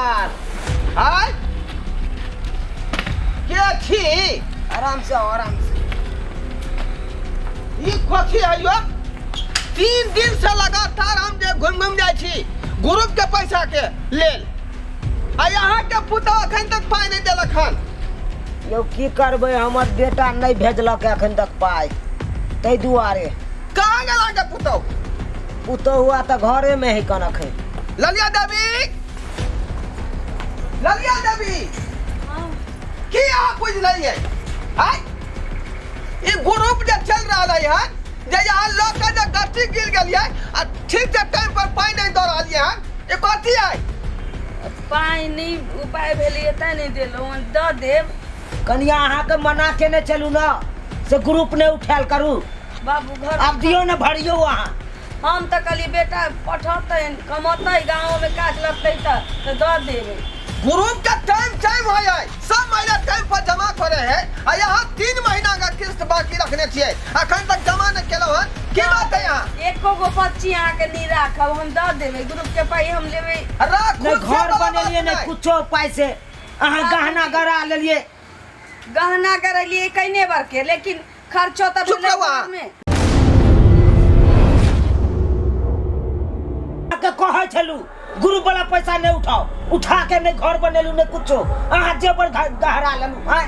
नमस्कार। आय के छी? आराम से आओ, आराम से। ई कथी है यो? 3 दिन से लगातार हम जे घुम घुम जाइ छी ग्रुप के पैसा के लेल, आ यहाँ के पुतहु अखन तक पाइ नहि देलक हन। यौ, की करबै, हमर बेटा नहि भेजलक एखन तक पाइ, ताहि दुआरे। कहाँ गेल अहाँके पुतहु? पुतहुआ तऽ घरेमे है कन अखन। ललिया देवी, ललिया देवी, की अहाँ बुझि लेलियै? आँय, ई ग्रुप जे चल रहल है हन, जे यहाँ लोग के जे गट्टी गिर गेलियै आ ठीक से टाइम पर पानि नहि दऽ रहलियै हन, ई कथी है? पाइ नहि उपाय भेलैए तैँ नहि देलहुँ, दऽ देब। कनिया, अहाँके मना केने चलू ने से ग्रुप नहि उठायल करू। बाबू, घर आब दियौ ने, भरियौ अहाँ। हम तऽ कहलियै बेटा पठौतै, कमौतै, गाँवमे काज लगतै तऽ दऽ देबै। ग्रुप के टाइम टाइम होइ है, सब महीना टाइम पर जमा करे है, आ यहाँ 3 महीना का किस्त बाकी रखने छियै, अखन तक जमा नहि केलहुँ हन। की बात है यहाँ? एको गो पच्ची अहाँके नहि राखब, हम दऽ देबै। ग्रुपके पाइ हम लेबै। राखू। नहि से घर वाला बात बनेलियै, नहि नहि। कुछो पाइ से अहाँ गहना गड़ा लेलियै। गहना करेलियै कइने बरके, लेकिन खर्चो तऽ चुप भेलै रहू अहाँ। घरमे। के कहै छलू ग्रुप वाला पैसा नहि उठाओ, उठा के नहि घर बनेलू, नहि कुछो, अहाँ जेबर गहरा लेलू आँय।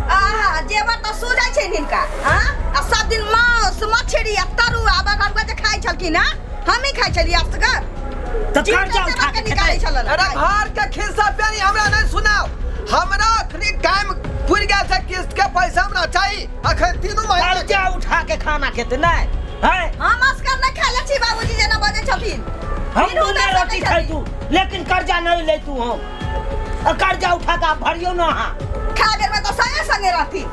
आहा, जेवर तऽ सूझै छै हिनका। हाँ, आ सब दिन मांस मछरी आ तरुआ बगल जे खाइ छलखिन हँ, हमही खाइ छलियै असगर। तऽ जीव कर्जा के उठा जेवर के के निकालै खेतै। छलन। अरे, घर के खिस्सा प्यारी हमरा नहीं सुनाओ। हमरा अखनी टाइम पुर गेल छै, किस्त के पैसा हमरा चाही अखन 3 महीना के। कर्जा उठा के खाना खेतै नहि हैं? हम असगर नहि खाइ छी बाबूजी, जेना बजै छथिन। हम बिनु दूने दऽ रोटी सकै छथिन। खैतू, लेकिन कर्जा नहीं लेतू हम। आ कर्जा उठा के आप भरियौ ना अहाँ। खा बेर में तऽ संगे संगे रहथिन,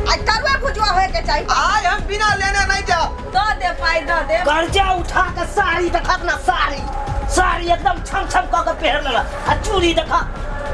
आ तरुआ भुजुआ होए के चाही। आज हम बिना लेने नहीं जाओ। दऽ दे, पाइ दऽ दे। कर्जा उठा के साड़ी देखत ना, साड़ी, साड़ी एकदम छम छम कऽ के पहिर लेलक, आ चूड़ी देख,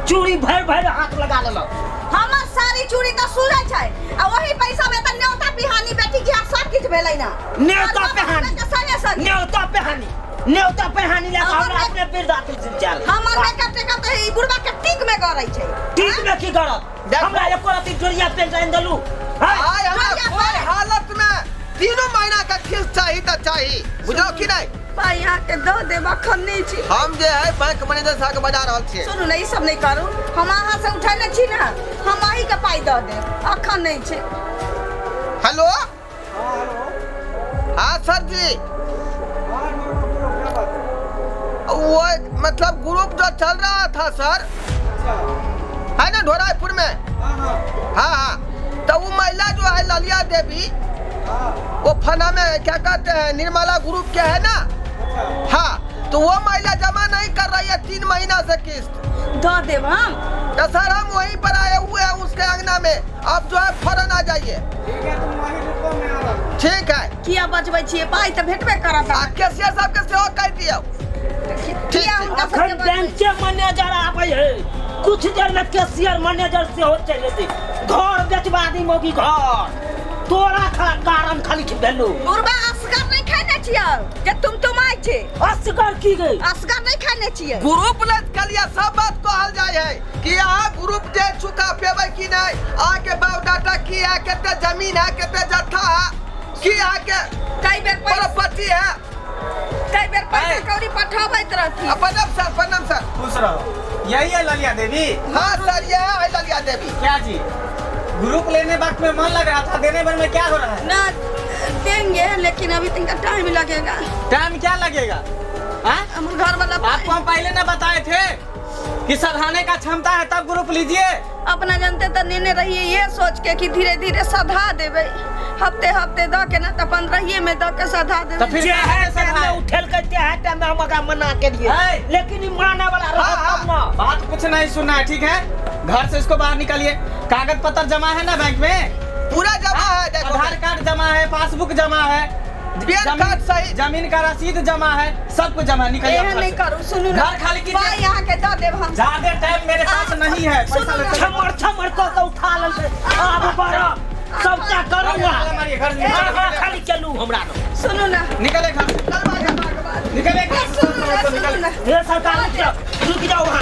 चूड़ी भरि भरि हाथ लगा लेलक। हमर साड़ी चूड़ी तऽ सूझै छै, आ वही पैसा में तऽ न्योता पिहानी, बेटी के सब किछु भेलै ना। न्योता पिहानी। के संगे संगे। न्योता पिहानी, न्योता पिहानी लए कऽ हमर हमरा अपने वृद्धा पेंशन चल। हमर मेकअप टेकअप तऽ ई बुढ़बा के टीक में गड़ै छै। ठीक में की करत? हमरा एको रति जोड़िया पेंट आनि देलू हैं? आज हमरा कर्जा कोई पर। हालत में 3 महीना का किस्त चाही तो चाही, बुझलो कि नहीं? पाइ अहाँके दऽ देब, अखन नहि छी। हम जे है बैंक मैनेजर साहब के बजा रहल छियै। सुनू ने, ई सब नहि करू। हम अहाँ से उठेने छी ने, हम अहीँके पाइ दऽ देब, अखन नहि छै। हेलो, हाँ सर जी, वो मतलब ग्रुप जो चल रहा था सर, है ना, ढोराईपुर में, हाँ हाँ, तो वो महिला जो है ललिया देवी, वो फना में क्या कहते हैं, निर्मला ग्रुप के है ना, हाँ, तो वो महिला जमा नहीं कर रही है 3 महीना से किस्त। दऽ देब हम। तो सर, हम वहीं पर आए हुए हैं उसके अंगना में, आप जो है फौरन आ जाइए। ठीक है, तुम वहीं रुको, मैं आ रहा हूँ। ठीक है। किया बजबै छियै? पाइ तऽ भेटबे करत। आ कैशियर साहब के सेहो कहि दियौ। किया हुनका अखन सबके बजबै? बैंके मैनेजर आबै है, कुछ देर में कैशियर मैनेजर सेहो चलि एतै। घर बेचबा दी मौगी घर तोरा कारण खाली भेलू। बुढ़बा असगर नहि खेने छियै जे तुम तुमाइ छै। असगर की गई? असगर नहि खेने छियै। ग्रुप लैत कलिया सब बात कहल जाय है कि अहाँ ग्रुप दे चुका पेबै कि नहीं, अहाँके बायोडाटा की है, कते जमीन है, कते जत्था है, की अहाँके कई बेर पैसा प्रॉपर्टी है। कई बेर पैसा ऐ। कौड़ी पठाबैत रहथिन। आ, प्रणाम सर, प्रणाम सर। खुश रहो। यही है ललिया देवी? हाँ सर, ये है ललिया देवी। क्या जी, ग्रुप लेने वक्त में मन लग रहा था, देने भर में क्या हो रहा है? ना देंगे, लेकिन अभी तनिका टाइम लगेगा। टाइम क्या लगेगा, हाँ? हमर घर वाला। आपको हम पहले ना बताए थे कि सधाने का क्षमता है तब ग्रुप लीजिए। अपना जानते तो लेने रहिए ये सोच के कि धीरे धीरे सधा देबै, हफ्ते हफ्ते दऽ के ना, तऽ 15 में दऽ के सधा तो देबै। फिर जे काहे है सधाए? टाइम में उठेल के ते है टाइम में हम ओकरा मना के लिए, है। लेकिन ई माने वाला रहत तब ना। बात कुछ नहीं सुनना है, ठीक है? घर से इसको बाहर निकालिए। कागज पत्र जमा है ना बैंक में? पूरा जमा है, देखो। आधार कार्ड जमा है, पासबुक जमा है, पैन कार्ड सही। जमीन का रसीद जमा है, सब कुछ जमा है। निकलिए एहन घर नहीं से। करू, सुनू ना। घर खाली कीजिए। पाइ अहाँके दऽ देब हम। ज्यादा टाइम मेरे पास नहीं है, पैसा सुनो ना। लेते छमर छमर कऽ के उठा लेलकै। आब बड़ा सबटा करू अहाँ। मारिए घर से। हाँ हाँ, खाली चलू हमरा लग। सुनू ना। निकले घर से, निकले घर से। सुनू ना, सुनू ना। हे सरकार, रुक जाओ, रुक जाओ वहाँ।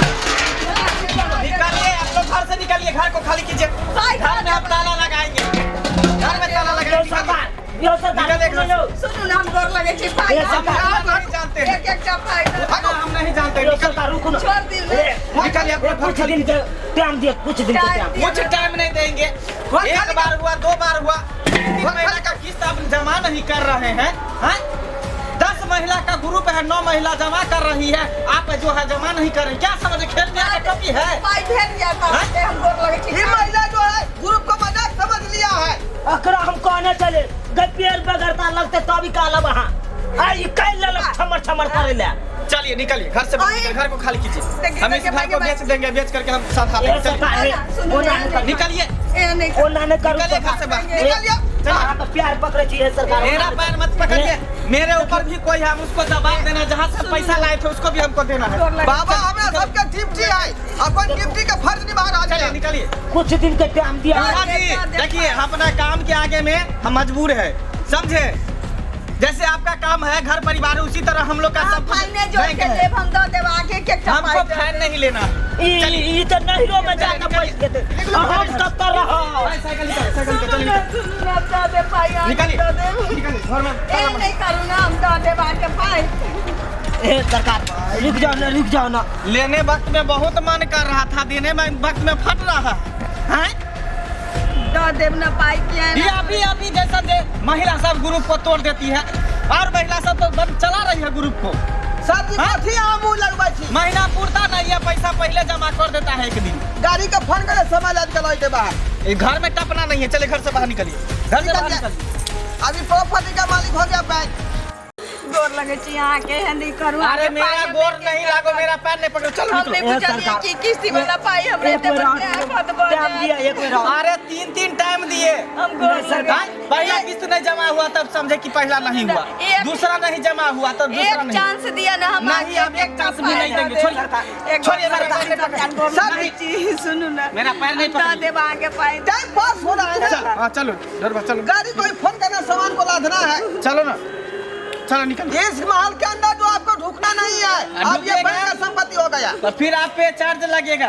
खाली कीजिए। पाई घर में हम ताला लगाएंगे, घर में ताला यो लगाएंगे। सरकार, यो सरकार, निकल एक सुनो लो। सुनू ना, हम गोर लगै छी, पाइ ए, दऽ सरकार। हम नहीं जानते हैं। एक एकटा पाइ दऽ भागो, हम नहीं जानते। यो निकल सरकार, रुको ना। छोड़ दी। ए, निकलिए अपना ए, घर कुछ खाली। दिन के टाइम दिए, कुछ दिन के टाइम टाइम। दिए। कुछ टाइम नहीं देंगे। एक बार हुआ, दो बार हुआ, 3 महीना का किस्त आप जमा नहीं कर रहे हैं, हैं? 10 महिला का ग्रुप है, 9 महिला जमा कर रही है, आप जो है जमा नहीं कर रहे। क्या समझ खेल में आके टोपी है? पाइ भेट जायत अहाँके, हम गोर लगै छी। ये महिला जो है ग्रुप को मजाक समझ लिया है। अकरा हम कहने चले गए, पेड़ बगरता लगते तभी कालब अहाँ आ ई कैल लेलक छमर छमर करे ले। चलिए, निकलिए घर से बाहर। निकलिए, घर को खाली कीजिए। देखिए, हम इस देखिए, घर को भाई, बेच देंगे, बेच करके हम साथ ए आते। सरकार, ना, ए, ना, सुनू ओना ना, नहि करू। निकलिए। ए नहि। ओना नहि करू। निकलिए घर से बाहर। ए, निकलिए। अहाँ तऽ प्यार पकड़ै छी हे सरकार। मेरा पैर मत पकड़िए। मेरे ऊपर भी कोई है, हम उसको जवाब देना। जहाँ से पैसा लाए थे, उसको भी हमको देना है। गोर लगै। बाबा, हमरा सबके ड्यूटी है, अपन ड्यूटी के फर्ज निभा रहा चलिए, है। निकलिए। कुछ दिन के टाइम दिया। बाबा जी, देखिए, हम अपना काम के आगे में हम मजबूर है, समझे? जैसे आपका काम है, घर परिवार है, उसी तरह हम लोग का अहाँ सब कुछ फाइने जोड़ बैंक के है। देब, हम दऽ देब अहाँके एक एकटा हमको पाइ दऽ फैन नहीं लेना। ई चलिए। ई तऽ नहिरो में जाके बैठ जेतै, हम कतऽ रहब? भाई, साइकिल निकालो, साइकिल निकालो, चलिए। सुनू ना, सुनू ना, दऽ देब पाइ अहाँके, निकालिए। दऽ देब। निकालिए घर में ए ताला नहि करू ना, हम दऽ देब अहाँके पाइ। ए सरकार, रुक जाओ ना, रुक जाओ ना। लेने वक्त में बहुत मन कर रहा था, देने में वक्त में फट रहा है, हैं? दऽ देब ना पाइ, किया ये अभी अभी जैसा दे महिला सब ग्रुप को तोड़ देती है और महिला सब तो बंद चला रही है ग्रुप को। सर जी, हाँ? कथी अहाँ मुंह लगबै छी? महीना पूरता नहीं है, पैसा पहले जमा कर देता है एक दिन। गाड़ी के फोन करे, समय लाद के लौटे बाहर। ये घर में टपना नहीं है। चले, घर से बाहर निकलिए, घर से बाहर निकल। निकलिए। अभी प्रॉपर्टी का मालिक हो गया बैंक। गोर लगै छी अहाँके, एहन नहि करू। अरे अहाँके मेरा पाइ हम गोर एक नहीं एकटा लागो, मेरा पैर नहीं पकड़ो। चलो, हम निकलो। नहि ए, बुझलियै सरकार। कि किस्ती वाला पाइ हमरा एक एते बेर बड़ आफत भऽ टाइम दिया, जायत। एक बेर और। अरे, तीन तीन टाइम दिए। हम गोर नहीं, सरकार। लगै। पहला किस्त नहीं जमा हुआ तब समझे कि पहला नहीं हुआ। एक- दूसरा नहीं जमा हुआ तब दूसरा एक नहीं। चांस दिया ना हम। नहीं, अब एक चांस भी नहीं देंगे। छोड़िए, एक छोड़िए, मेरा पैर नहीं पकड़िए। सर जी, सुनू ना। मेरा पैर नहीं हम दऽ पकड़िए। देब अहाँके पाइ। टाइम पास हो रहा है चल ना। हाँ, चलो डरबा, चलो। गाड़ी को ही फोन करना, सामान को लादना है। चलो ना, चलो, निकल। इस महल के अंदर जो आपको ढुकना नहीं है। अब ये ढुकेगा? बैंक का संपत्ति हो गया। तो फिर आप पे चार्ज लगेगा,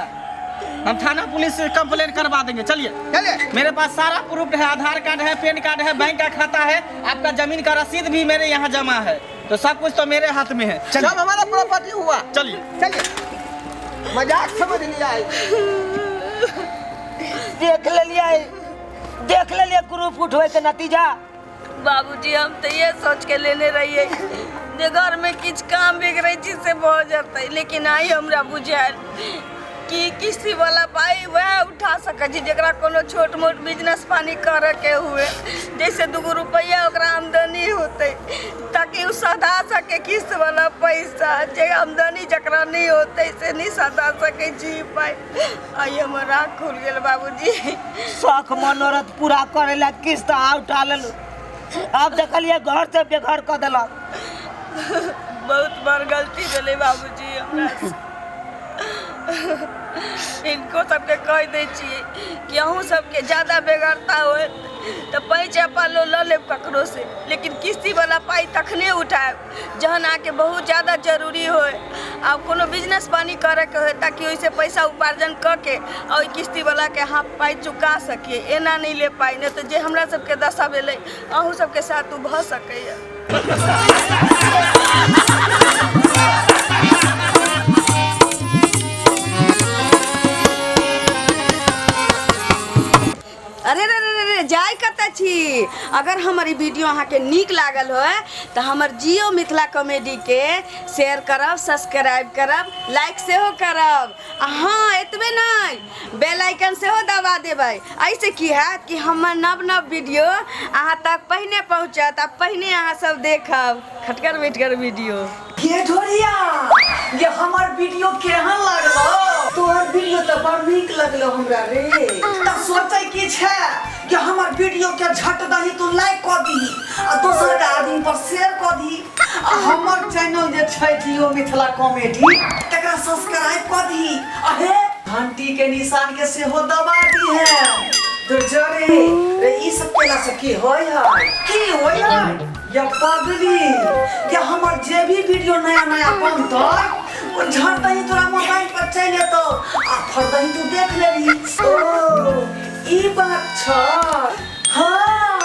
हम थाना पुलिस से कंप्लेन करवा देंगे। चलिए। चलिए। मेरे पास सारा प्रूफ है, आधार कार्ड है, पैन कार्ड है, बैंक का खाता है, आपका जमीन का रसीद भी मेरे यहाँ जमा है, तो सब कुछ तो मेरे हाथ में है। चलिए। सब हमारा प्रॉपर्टी हुआ। चलिए। चलिए, मजाक समझ लिया है। देख लेलियै, देख लेलियै ग्रुप उठबै के नतीजा। बाबूजी, हम तऽ ये सोच के लेने रहिए जे घर में किछु काम बिगड़ै छै से भऽ जेतै, लेकिन आइ हमरा बुझायल कि किस्ती वाला पाइ वएह उठा सकै छै जकरा कोनो छोट मोट बिजनेस पानी करऽ के हुए, जैसे दूगो रुपैआ ओकरा आमदनी होतै, ताकि ओ सधा सके किस्त वाला पैसा। जे आमदनी जकरा नहि होतै से नहि सधा सकै छी ई पाइ। आइ हमर आँख खुलि गेल बाबूजी। शौक मनोरथ पूरा करे ला किस्त आ उठा लेलू, आब देखलियै घर से बेघर कऽ देलक। बहुत बड़ गलती भेलै बाबूजी हमरा से। इनको सबके कहि दै छियै कि अहूँ सबके ज्यादा बेगरता होय तऽ पैंच पालो लऽ लेब ककरो से, लेकिन किस्ती वाला पाइ तखने उठायब जहन अहाँके बहुत ज्यादा जरूरी होय आ कोनो बिजनेस पानी करैके होय, ताकि ओहिसँ पैसा उपार्जन कऽ के आ ओहि किस्ती वालाके अहाँ पाइ चुका सकिए। एना नहि ले पाइ, नहि तऽ जे हमरा सबके दशा भेलै, अहूँ सबके साथ ओ भऽ सकैए। अरे रे रे रे रे, जाय कतऽ छी? अगर हमर ई वीडियो अहाँके नीक लागल होय तऽ हमर जियो मिथिला कॉमेडीके शेयर करब, सब्सक्राइब करब, लाइक सेहो करब आ हँ, एतबे नहि, बेल आइकन सेहो दबा देबै। एहिसँ की हैत कि हमर नव नव वीडियो अहाँ तक पहिने पहुँचत आ पहिने अहाँ सब देखब खटगर मिठगर वीडियो। ये ढोरिया, ये हमर वीडियो केहन लागलो? तोहर वीडियो तऽ बड़ नीक लगलो हमरा रे। तऽ सोचै की छै कि हमर वीडियो के झट दही तू लाइक कऽ दीही आ दोसर के आदमी पर शेयर कऽ दीही आ हमर चैनल जे छै जियो मिथिला कॉमेडी, तकरा सब्सक्राइब कऽ दीही आ हे, घंटी के निशान के सेहो दबा दीहे। तो जरे रे, ई सब केला से की होय है, की होय है? या पगली, या हमर जे भी वीडियो नया नया बनतै, ओ झट दही तोरा मोबाइल पर। चलि एतौ आ फरदही तू देख लेबही। ओ ई बात छ। हाँ,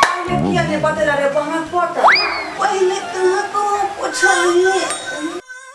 पहिले किया नहि बतेला रे बहाँ पटा, पहिले कहाँ कहाँ पुछलही।